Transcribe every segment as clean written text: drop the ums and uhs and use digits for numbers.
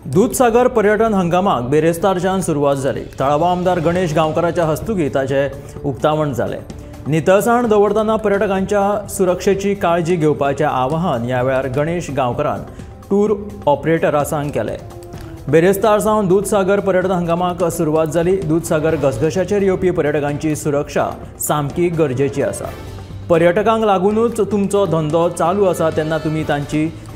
दूधसागर पर्यटन हंगामाक बेरेस्तारच्यान सुरवात जाली. थळावो आमदार गणेश गांवकाराच्या हस्तुकी ताचें उक्तावण जालें. नितळसाण दवरतना पर्यटकांच्या सुरक्षेची काळजी घेवपाचें आवाहन ह्या वेळार गणेश गांवकारान टूर ऑपरेटरांक केलें. बेरेस्तार सावन दूधसागर पर्यटन हंगामाक सुरवात जाली. दूधसागर घसघश्याचेर येवपी पर्यटकांची सुरक्षा सामकी गरजेची आसा. पर्यटकांक लागूनच तुमचो धंदो चालू आसा तेन्ना तुमी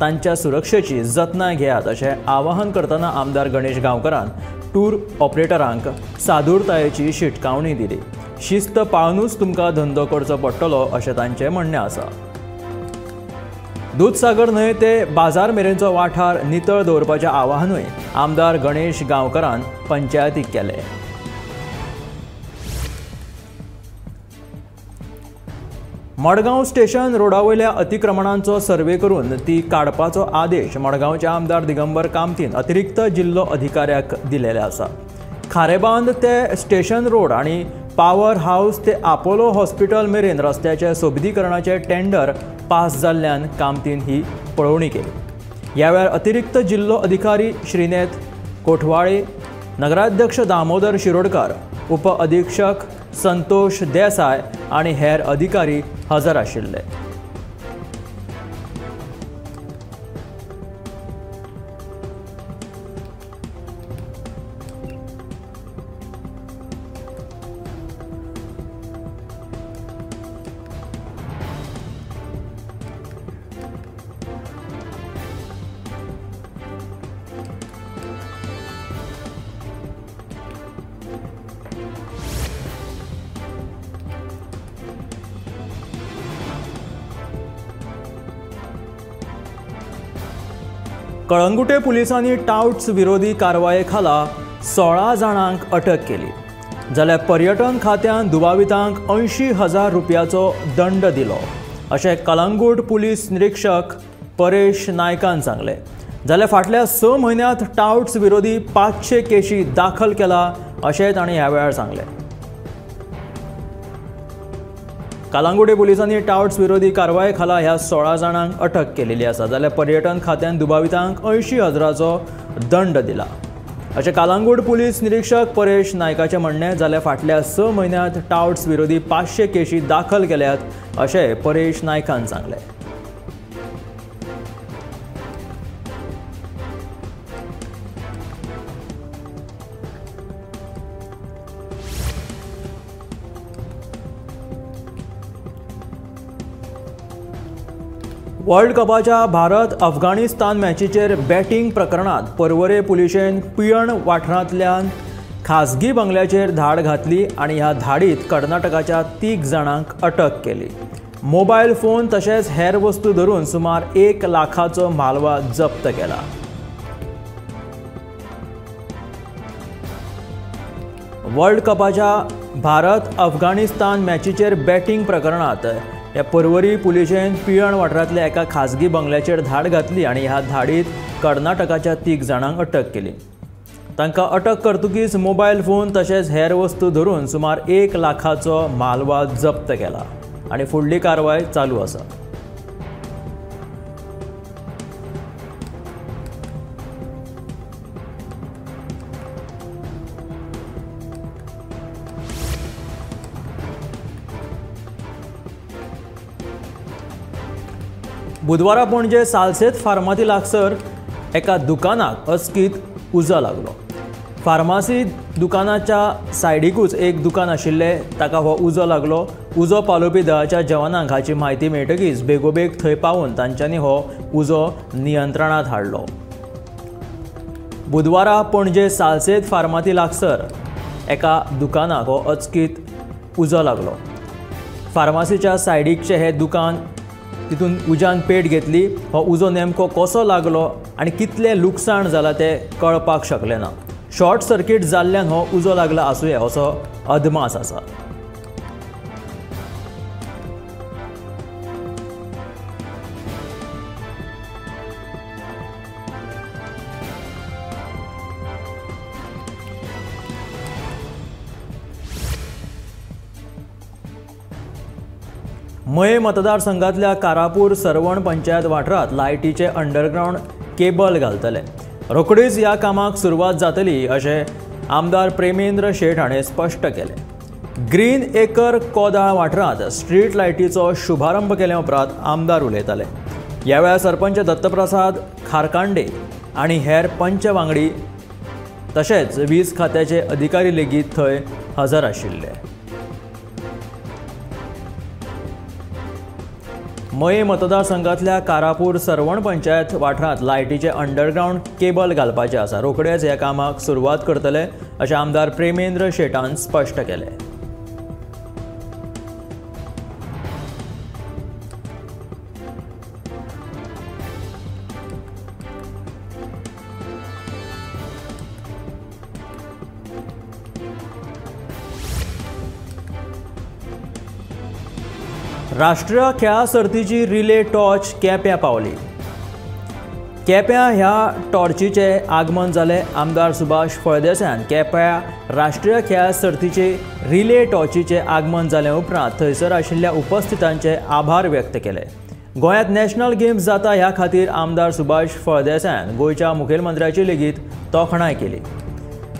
तांच्या सुरक्षेची जतनाय घेयात अशें आवाहन करतना आमदार गणेश गांवकारान टूर ऑपरेटरांक सादूरतायेची शिटकावणी दिली. शिस्त पाळूनच तुमकां धंदो करचो पडटलो अशें तांचें म्हणणें आसा. दूधसागर न्हय ते बाजार मेरेनचो वाठार नितळ दवरपाचें आवाहनूय आमदार गणेश गांवकारान पंचायतीक केलें. मडगांव स्टेशन रोडावयल्या अतिक्रमणांचो सर्वे करून ती काडपाचो आदेश मडगांवचे आमदार दिगंबर कामतीन अतिरिक्त जिल्लो अधिकाऱ्याक दिलेले आसा. खारेबांद ते स्टेशन रोड आनी पावर हावस ते आपोलो हॉस्पिटल मेरेन रस्त्याच्या सोबितीकरणाचे टेंडर पास जाल्ल्यान कामतीन ही पळोवणी केली. ह्या वेळार अतिरिक्त जिल्लो अधिकारी श्रीनेत कोठवाळे, नगराध्यक्ष दामोदर शिरोडकर, उप अधीक्षक संतोष देसाय आनी हेर अधिकारी हजर आशिल्ले. कळंगुटे पुलिसांनी टावट्स विरोधी कारवाये खाला 16 जाणांक अटक केली. जाल्यार पर्यटन खात्यान दुबावितांक 80,000 रुपयाचो दंड दिलो अशें कळंगूट पुलीस निरीक्षक परेश नायकान सांगलें. जाल्यार फाटल्या 6 म्हयन्यांत टावट्स विरोधी 500 केशी दाखल केला अशें तांणी ह्या वेळार सांगलें. कळंगुटे पुलिसांनी टावट्स विरोधी कारवाये खाला ह्या 16 जाणांक अटक केलेली आसा. जाल्यार पर्यटन खात्यान दुबावितांक 80,000चो दंड दिला अशें कळंगूट पुलीस निरीक्षक परेश नायकाचें म्हणणें. जाल्यार फाटल्या 6 म्हयन्यांत टावट्स विरोधी 500 केशी दाखल केल्यात अशें परेश नायकान सांगलें. वर्ल्ड कपाच्या भारत अफगाणिस्तान मॅचीचेर बॅटींग प्रकरणात पर्वरे पुलिशेन पियण वाठारांतल्यान खासगी बंगल्याचेर धाड घातली आनी ह्या धाडीत कर्नाटकाच्या 3 जाणांक अटक केली. मोबायल फोन तशेंच हेर वस्तू धरून सुमार 1 लाखाचो म्हालवा जप्त केला. वर्ल्ड कपाच्या भारत अफगाणिस्तान मॅचीचेर बॅटींग प्रकरणात ह्या पर्वरी पुलिशेन पियण वाठारांतल्या एका खासगी बंगल्याचेर धाड घातली आनी ह्या धाडीत कर्नाटकाच्या 3 जाणांक अटक केली. तांकां अटक करतकीच मोबायल फोन तशेंच हेर वस्तू धरून सुमार 1 लाखाचो म्हालवा जप्त केला आनी फुडली कारवाय चालू आसा. बुधवारा पणजे सालसेत फार्मासी लागसर एका दुकानाक अचकीत उजो लागलो. फार्मासी दुकानाच्या सायडीकूच एक दुकान आशिल्लें, ताका हो उजो लागलो. उजो पालोवपी दळाच्या जवानांक हाची म्हायती मेळटकीच बेगोबेग थंय पावून तांच्यांनी हो उजो नियंत्रणांत हाडलो. बुधवारा पणजे सालसेत फार्मासी लागसर एका दुकानाक हो अचकीत उजो लागलो. फार्मासीच्या सायडीकचें हें दुकान तितून उज्यान पेट घेतली. हो उजो नेमको कसो लागलो आनी कितलें लुकसाण जालां तें कळपाक शकलें ना. शॉर्ट सर्किट जाल्ल्यान हो उजो लागला आसुये असो अदमास आसा. मये मतदारसंघातल्या कारापूर सरवण पंचायत वाठारांत लायटीचे अंडरग्रावंड केबल घालतले. रोखडीच ह्या कामाक सुरवात जातली अशें आमदार प्रेमेंद्र शेट हाणें स्पश्ट केलें. ग्रीन एकर कोदाळ वाठारांत स्ट्रीट लायटीचो शुभारंभ केल्या उपरांत आमदार उलयताले. ह्या वेळार सरपंच दत्तप्रसाद खारकांडे आनी हेर पंच वांगडी तशेंच वीज खात्याचे अधिकारी लेगीत थंय हजर आशिल्ले. मये मतदारसंघातल्या कारापूर सरवण पंचायत वाठारांत लायटीचे अंडरग्रावंड केबल घालपाचे आसा. रोखडेच ह्या कामाक सुरवात करतले अशें आमदार प्रेमेंद्र शेटान स्पश्ट केलें. राष्ट्रीय खेळां सर्तीची रिले टॉर्च केप्यां पावली. केप्यां ह्या टॉर्चीचें आगमन जालें. आमदार सुभाष फळदेसायान केप्यां राष्ट्रीय खेळां सर्तीचे रिले टॉर्चीचें आगमन जाले उपरांत थंयसर आशिल्ल्या उपस्थितांचे आभार व्यक्त केले. गोंयांत नॅशनल गेम्स जाता ह्या खातीर आमदार सुभाष फळदेसायान गोंयच्या मुखेलमंत्र्याची लेगीत तोखणाय केली.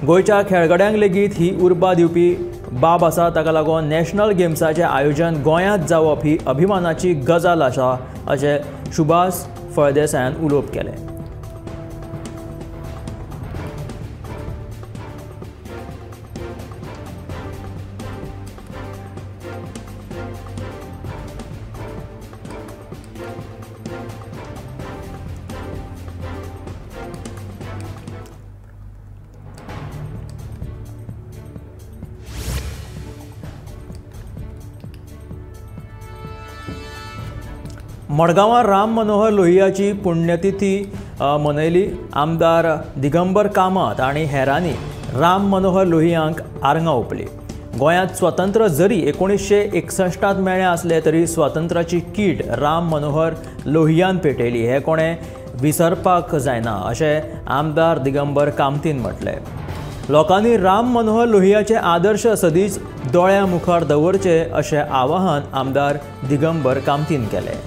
गोंयच्या खेळगड्यांक लेगीत ही उर्बा दिवपी बाब आसा. ताका लागून नॅशनल गेम्साचें आयोजन गोंयांत जावप ही अभिमानाची गजाल आसा अशें सुभाष फळदेसायान उलोवप केलें. मडगांवां राम मनोहर लोहियाची पुण्यतिथी मनयली. आमदार दिगंबर कामत आनी हेरांनी राम मनोहर लोहियांक आर्गां ओंपली. गोंयांत स्वतंत्र जरी 1961 मेळ्ळें आसलें तरी स्वातंत्र्याची कीट राम मनोहर लोहियान पेटयली हें कोणें विसरपाक जायना अशें आमदार दिगंबर कामतीन म्हटलें. लोकांनी राम मनोहर लोहियाचे आदर्श सदींच दोळ्यां मुखार दवरचे अशें आवाहन आमदार दिगंबर कामतीन केलें.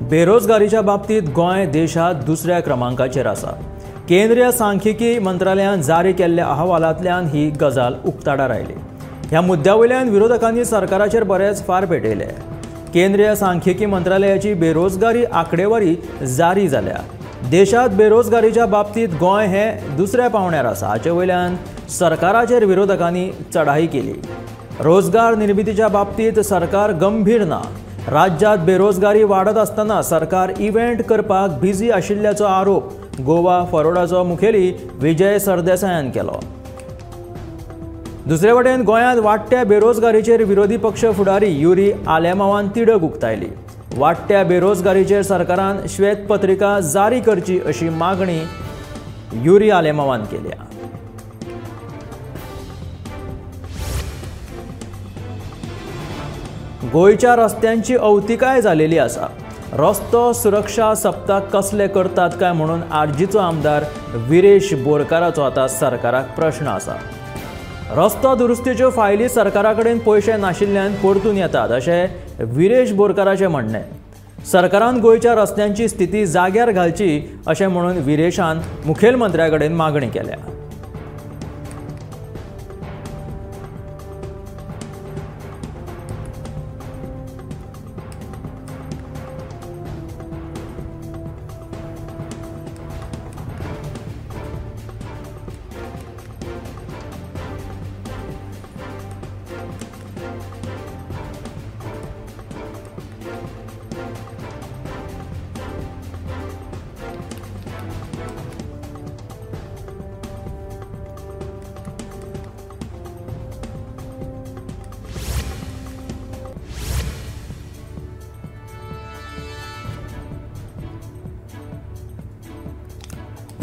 बेरोजगारीच्या बाबतीत गोंय देशांत दुसऱ्या क्रमांकाचेर आसा. केंद्रीय सांख्यिकी मंत्रालयान जारी केल्ल्या अहवालांतल्यान ही गजाल उक्ताडार आयली. ह्या मुद्द्या वयल्यान विरोधकांनी सरकाराचेर बरेच फार पेटयले. केंद्रीय सांख्यिकी मंत्रालयाची बेरोजगारी आंकडेवारी जारी जाल्या. देशांत बेरोजगारीच्या बाबतीत गोंय हें दुसऱ्या पावंड्यार आसा. हाचे वयल्यान सरकाराचेर विरोधकांनी चढाई केली. रोजगार निर्मितीच्या बाबतीत सरकार गंभीर ना. राज्यात बेरोजगारी वाडत आसतना सरकार इव्हेंट करपाक बिझी आशिल्ल्याचो आरोप गोवा फॉरवर्डाचो मुखेली विजय सरदेसायान केलो. दुसरे वटेन गोंयांत वाडट्या बेरोजगारीचेर विरोधी पक्ष फुडारी युरी आलेमावान तिडक उक्तायली. वाडट्या बेरोजगारीचेर सरकारान श्वेतपत्रिका जारी करची अशी मागणी युरी आलेमावान केल्या. गोंयच्या रस्त्यांची अवतिकाय जालेली आसा. रस्तो सुरक्षा सप्ताह कसले करतात काय म्हणून आरजीचो आमदार विरेश बोरकाराचो आतां सरकाराक प्रश्न आसा. रस्तो दुरुस्तीच्यो फायली सरकारा कडेन पयशे नाशिल्ल्यान परतून येतात अशें विरेश बोरकाराचें म्हणणें. सरकारान गोंयच्या रस्त्यांची स्थिती जाग्यार घालची अशें म्हणून विरेशान मुखेलमंत्र्या कडेन मागणी केल्या.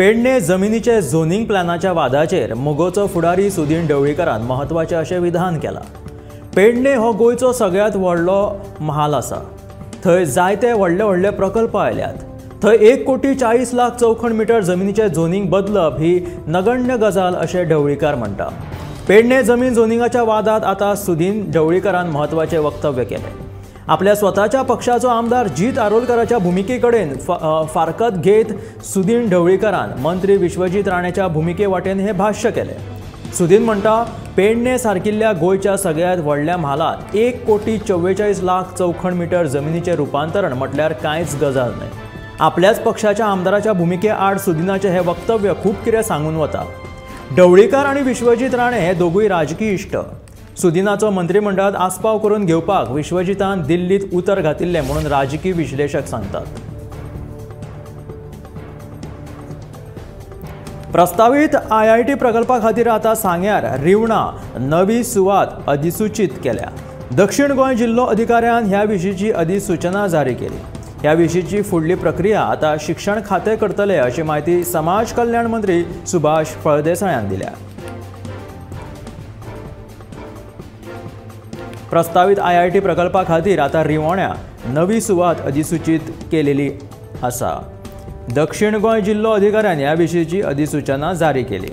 पेडणे जमिनीचे झोनिंग प्लॅनाच्या वादाचेर मगोचो फुडारी सुदीन ढवळीकारान म्हत्वाचें अशें विधान केलां. पेडणे हो गोंयचो सगळ्यांत व्हडलो म्हाल आसा. थंय जायते व्हडले व्हडले प्रकल्प आयल्यात. थंय 1,40,00,000 चौखण मिटर जमिनीचें झोनिंग बदलप ही नगण्य गजाल अशें ढवळीकार म्हणटा. पेडणे जमीन झोनिंगाच्या वादांत आतां सुदीन ढवळीकारान म्हत्वाचें वक्तव्य केलें. आपल्या स्वताच्या पक्षाचो आमदार जीत आरोलकाराच्या भुमिके कडेन फारकत घेत सुदीन ढवळीकारान मंत्री विश्वजीत राणेच्या भुमिके वाटेन हें भाश्य केलें. सुदीन म्हणटा, पेडणे सारकिल्ल्या गोंयच्या सगळ्यांत व्हडल्या म्हालांत 1,44,00,000 चौखण मिटर जमिनीचें रुपांतरण म्हटल्यार कांयच गजाल न्हय. आपल्याच पक्षाच्या आमदाराच्या भुमिके आड सुदिनाचें हें वक्तव्य खूब कितें सांगून वता. ढवळीकार आनी विश्वजीत राणे हे दोगूय राजकी इश्ट. सुदिनाचो मंत्रिमंडळांत आस्पाव करून घेवपाक विश्वजितान दिल्लींत उतर घातिल्लें म्हणून राजकी विश्लेशक सांगतात. प्रस्तावीत IIT प्रकल्पा खातीर आतां सांग्यार रिवणा नवी सुवात अधिसूचीत केल्या. दक्षिण गोंय जिल्लो अधिकाऱ्यान ह्या विशींची अधिसूचना जारी केली. ह्या विशींची फुडली प्रक्रिया आतां शिक्षण खातें करतले अशी म्हायती समाज कल्याण मंत्री सुभाष फळदेसायान दिल्या. प्रस्तावीत IIT प्रकल्पा खातीर आतां रिवण्या नवी सुवात अधिसूचीत केलेली आसा. दक्षिण गोंय जिल्लो अधिकाऱ्यान ह्या विशींची अधिसूचना जारी केली.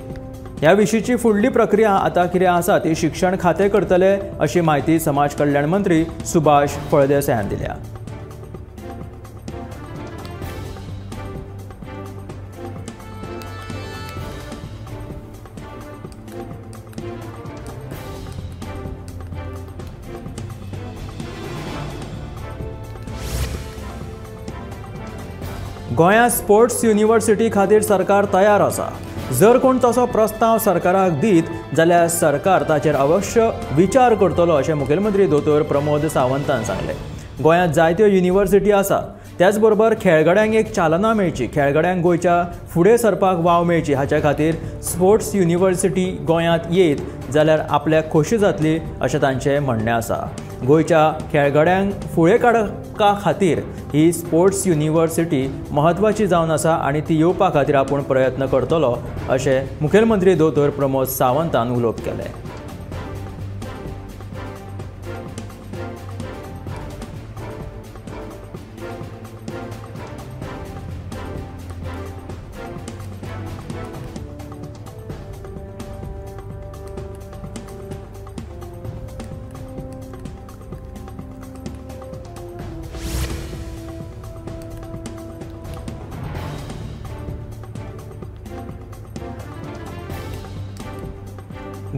ह्या विशींची फुडली प्रक्रिया आतां कितें आसा ती शिक्षण खातें करतले अशी म्हायती समाज कल्याण मंत्री सुभाष फळदेसायान दिल्या. गोंयांत स्पोर्ट्स युनिव्हर्सिटी खातीर सरकार तयार आसा. जर कोण तसो प्रस्ताव सरकाराक दीत जाल्यार सरकार ताचेर अवश्य विचार करतलो अशें मुखेलमंत्री दोतोर प्रमोद सावंतान सांगलें. गोंयांत जायत्यो युनिव्हर्सिटी आसा, त्याच बरोबर खेळगड्यांक एक चालना मेळची, खेळगड्यांक गोंयच्या फुडें सरपाक वाव मेळची हाच्या खातीर स्पोर्ट्स युनिव्हर्सिटी गोंयांत येत जाल्यार आपल्याक खोशी जातली अशें तांचें म्हणणें आसा. गोंयच्या खेळगड्यांक फुडें काडपा खातीर ही स्पोर्ट्स युनिव्हर्सिटी म्हत्वाची जावन आसा आनी ती येवपा खातीर आपूण प्रयत्न करतलो अशें मुखेलमंत्री दोतोर प्रमोद सावंतान उलोवप केलें.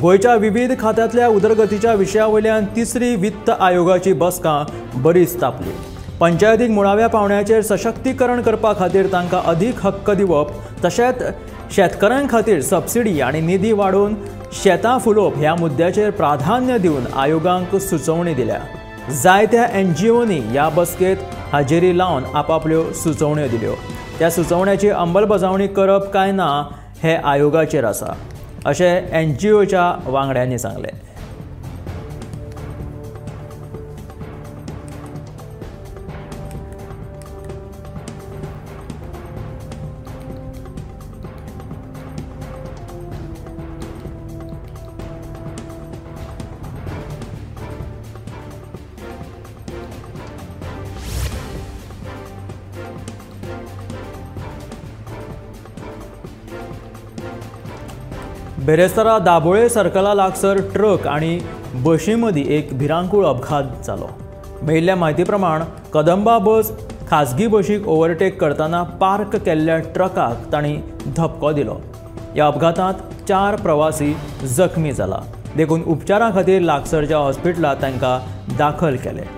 गोंयच्या विविध खात्यांतल्या उदरगतीच्या विशया वयल्यान तिसरी वित्त आयोगाची बसका बरीच तापली. पंचायतीक मुळाव्या पावंड्याचेर सशक्तीकरण करपा खातीर तांकां अदीक हक्क दिवप, तशेंच शेतकऱ्यां खातीर सबसिडी आनी निधी वाडोवन शेतां फुलोवप ह्या मुद्द्याचेर प्राधान्य दिवन आयोगांक सुचोवणी दिल्या. जायत्या NGOनी ह्या बसकेंत हाजेरी लावन आपापल्यो सुचोवण्यो दिल्यो. त्या सुचोवण्याची अंमलबजावणी करप काय ना हें आयोगाचेर आसा अशें NGOच्या वांगड्यांनी सांगलें. बेरेस्तारा दाबोळे सर्कला लागसर ट्रक आनी बशी मदीं एक भिरांकूळ अपघात जालो. मेळिल्ल्या म्हायती प्रमाण कदंबा बस खाजगी बशीक ओव्हरटेक करतना पार्क केल्ल्या ट्रकाक तांणी धपको दिलो. ह्या अपघातांत 4 प्रवासी जखमी जाला, देखून उपचारा खातीर लागसरच्या हॉस्पिटलांत तांकां दाखल केले.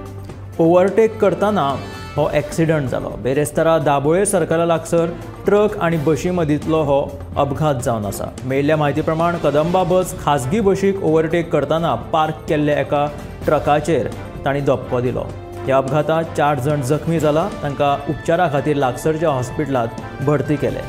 ओव्हरटेक करतना हो एक्सिडंट जालो. बेरेस्तारा दाबोळे सर्कला लागसर ट्रक आनी बशी मदींतलो हो अपघात जावन आसा. मेळिल्ल्या म्हायती प्रमाण कदंबा बस खाजगी बशीक ओव्हरटेक करतना पार्क केल्ल्या एका ट्रकाचेर तांणी धपको दिलो. ह्या अपघातांत 4 जाण जखमी जाला, तांकां उपचारा खातीर लागसरच्या हॉस्पिटलांत भरती केले.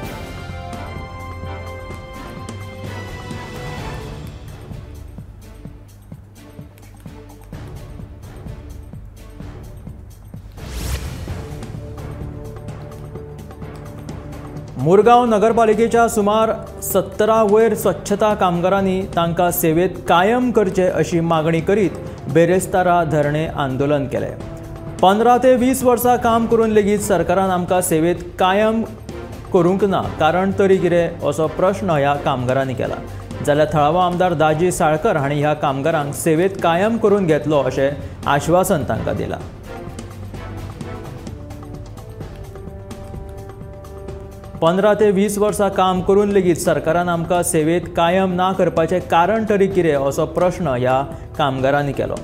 मुरगांव नगरपालिकेच्या सुमार 17 वयर स्वच्छता कामगारांनी तांकां सेवेत कायम करचे अशी मागणी करीत बेरेस्तारा धरणे आंदोलन केलें। 15 ते 20 वर्सां काम करून लेगीत सरकारान आमकां सेवेत कायम करूंक ना, कारण तरी कितें असो प्रश्न ह्या कामगारांनी केला। जाल्यार थळावो आमदार दाजी साळकर हांणी ह्या कामगारांक सेवेत कायम करून घेतलो अशें आश्वासन तांकां दिलां। 15 ते 20 वर्सां काम करून लेगीत सरकारान आमकां सेवेत कायम ना करपाचें कारण तरी कितें असो प्रश्न ह्या कामगारांनी केलो।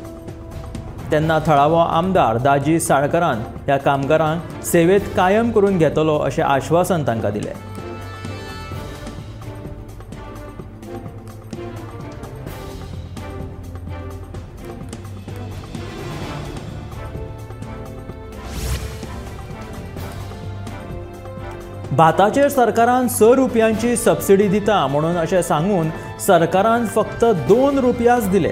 तेन्ना थळावो आमदार दाजी साळकरान ह्या कामगारांक सेवेत कायम करून घेतलो अशें आश्वासन तांकां दिलें। भाताचेर सरकारान 6 रुपयांची सबसिडी दिता म्हणून अशें सांगून सरकारान फक्त 2 रुपयाच दिले,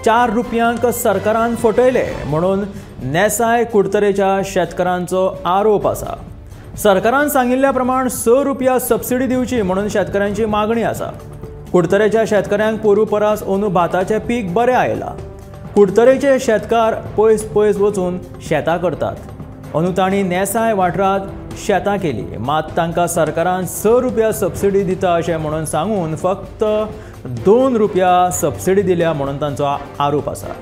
4 रुपयांक सरकारान फटयले म्हणून नेसाय कुडतरेच्या शेतकारांचो आरोप आसा। सरकारान सांगिल्ल्या प्रमाण 6 रुपया सबसिडी दिवची म्हणून शेतकऱ्यांची मागणी आसा। कुडतरेच्या शेतकऱ्यांक पोरू परस अंदू भाताचें पीक बरें आयलां। कुडतरेचे शेतकार पयस पयस वचून शेतां करतात। अंदू तांणी नेसाय वाठारांत शेतां केली, मात तांकां सरकारान 6 रुपया सबसिडी दिता अशें म्हणून सांगून फक्त 2 रुपया सबसिडी दिल्या म्हणून तांचो आरोप आसा।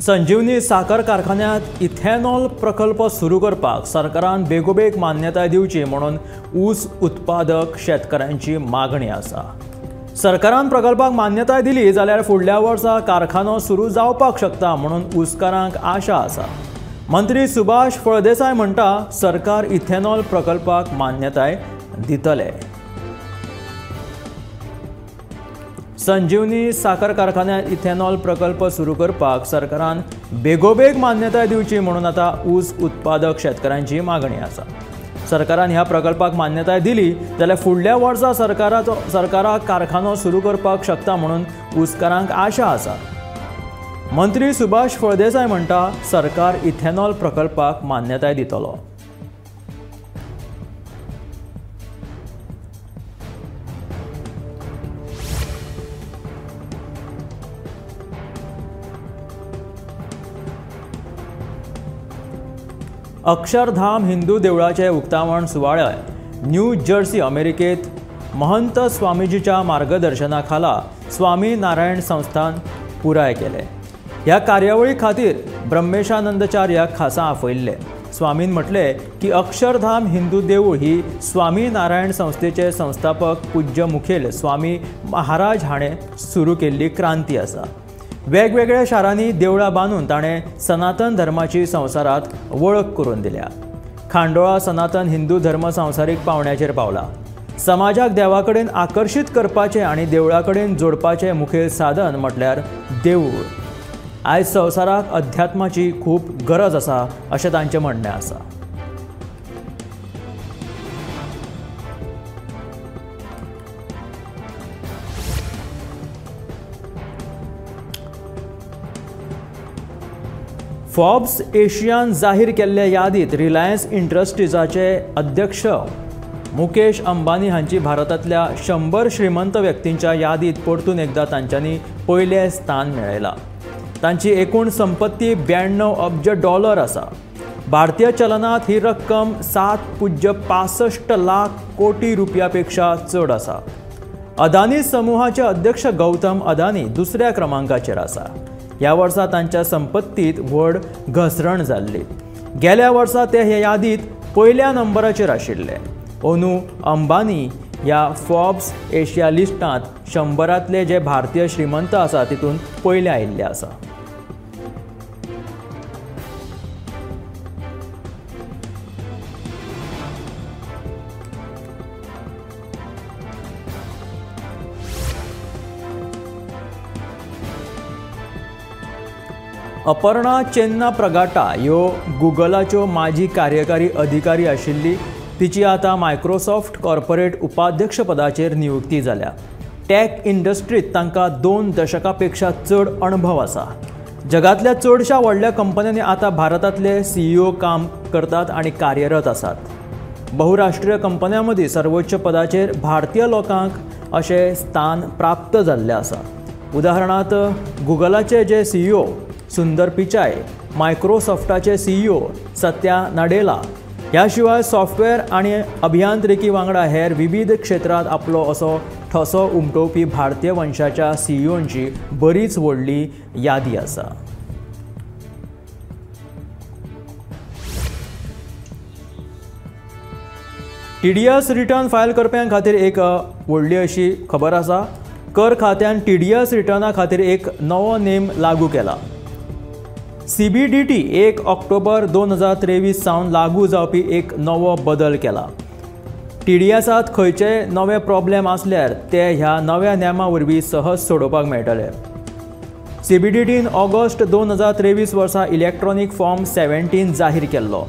संजीवनी साखर कारखान्यात इथेनॉल प्रकल्प सुरू करपाक सरकारान बेगोबेग मान्यताय दिवची म्हणून ऊस उत्पादक शेतकऱ्यांची मागणी आसा। सरकारान प्रकल्पाक मान्यताय दिली जाल्यार फुडल्या वर्सा कारखानो सुरू जावपाक शकता म्हणून ऊसकारांक आशा आसा। मंत्री सुभाष फळदेसाय म्हणटा सरकार इथेनॉल प्रकल्पाक मान्यताय दितले। संजीवनी साखर कारखान्यात इथेनॉल प्रकल्प सुरू करपाक सरकारान बेगोबेग मान्यताय दिवची म्हणून आतां ऊस उत्पादक शेतकऱ्यांची मागणी आसा। सरकारान ह्या प्रकल्पाक मान्यताय दिली जाल्यार फुडल्या वर्सा सरकाराक कारखानो सुरू करपाक शकता म्हणून ऊसकारांक आशा आसा। मंत्री सुभाष फळदेसाय म्हणटा सरकार इथेनॉल प्रकल्पाक मान्यताय दितलो। अक्षरधाम हिंदू देवळाचे उक्तावण सुवाळे न्यू जर्सी अमेरिकेत महंत स्वामीजीच्या मार्गदर्शनाखाला स्वामी नारायण संस्थान पुराय केले। ह्या कार्यावळी खातीर ब्रह्मेशानंदचार्याक खासा आपयिल्ले। स्वामीन म्हटले की अक्षरधाम हिंदू देवूळ ही स्वामी नारायण संस्थेचे संस्थापक पूज्य मुखेल स्वामी महाराज हाणें सुरू केल्ली क्रांती आसा। वेगवेगळ्या शारांनी देवळां बांदून ताणें सनातन धर्माची संवसारात वळख करून दिल्या। खांडोळा सनातन हिंदू धर्म संवसारीक पावण्याचेर पावला। समाजाक देवा कडेन आकर्शीत करपाचें आनी देवळा कडेन जोडपाचें मुखेल साधन म्हटल्यार देवूळ। आयज संवसाराक अध्यात्माची खूब गरज आसा अशें तांचें म्हणणें आसा। फॉर्ब्स एशियान जाहीर केल्ल्या यादीत रिलायन्स इंडस्ट्रीजाचे अध्यक्ष मुकेश अंबानी हांची भारतांतल्या 100 श्रीमंत व्यक्तींच्या यादीत परतून एकदा तांच्यांनी पयलें स्थान मेळयलां। तांची एकूण संपत्ती 92 अब्ज डॉलर आसा। भारतीय चलनात ही रक्कम 7.65 लाख कोटी रुपया पेक्षा चड आसा। अदानी समूहाचे अध्यक्ष गौतम अदानी दुसऱ्या क्रमांकाचेर आसा। ह्या वर्सा तांच्या संपत्तीत व्हड घसरण जाल्ली। गेल्या वर्सा ते हे यादीत पयल्या नंबराचेर आशिल्ले। अंदू अंबानी ह्या फॉर्ब्स एशिया लिस्टांत 100 जे भारतीय श्रीमंत आसा तितून पयले आयिल्ले आसा। अपर्णा चेन्ना प्रगाटा ह्यो गुगलाच्यो माजी कार्यकारी अधिकारी आशिल्ली. तिची आतां मायक्रोसॉफ्ट कॉर्पोरेट उपाध्यक्षपदाचेर नियुक्ती जाल्या. टॅक इंडस्ट्रींत तांकां 2 दशकां पेक्षा चड अणभव आसा. जगांतल्या चडशा व्हडल्या कंपन्यांनी आतां भारतांतले सीईओ काम करतात आनी कार्यरत आसात. बहुराष्ट्रीय कंपन्यां मदीं सर्वोच्च पदाचेर भारतीय लोकांक अशें स्थान प्राप्त जाल्लें आसा. उदाहरणांत गुगलाचे जे सीईओ सुंदर पिचाय, मायक्रोसॉफ्टाचे सीईओ सत्या नडेला, ह्या शिवाय सॉफ्टवेअर आनी अभियांत्रिकी वांगडा हेर विविध क्षेत्रांत आपलो असो ठसो उमटोवपी भारतीय वंशाच्या सीईओंची बरीच व्हडली यादी आसा. टीडीएस रिटर्न फायल करप्यां खातीर एक व्हडली अशी खबर आसा. कर खात्यान टीडीएस रिटर्ना खातीर एक नवो नेम लागू केला. सीबीडीटी 1 ऑक्टोबर 2023 सावन लागू जावपी एक नवो बदल केला. टीडीएसांत खंयचे नवे प्रॉब्लेम आसल्यार ते ह्या नव्या नेमा वरवीं सहज सोडोवपाक मेळटले. सीबीडीटीन ऑगस्ट 2023 वर्सा इलेक्ट्रॉनीक फॉर्म 17 जाहीर केल्लो.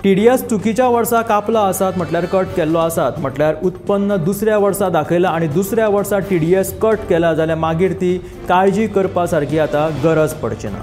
टीडीएस चुकीच्या वर्सा कापला आसात म्हटल्यार कट केल्लो आसात म्हटल्यार उत्पन्न दुसऱ्या वर्सा दाखयला आनी दुसऱ्या वर्सा टीडीएस कट केला जाल्यार मागीर ती काळजी करपा सारकी आतां गरज पडची ना.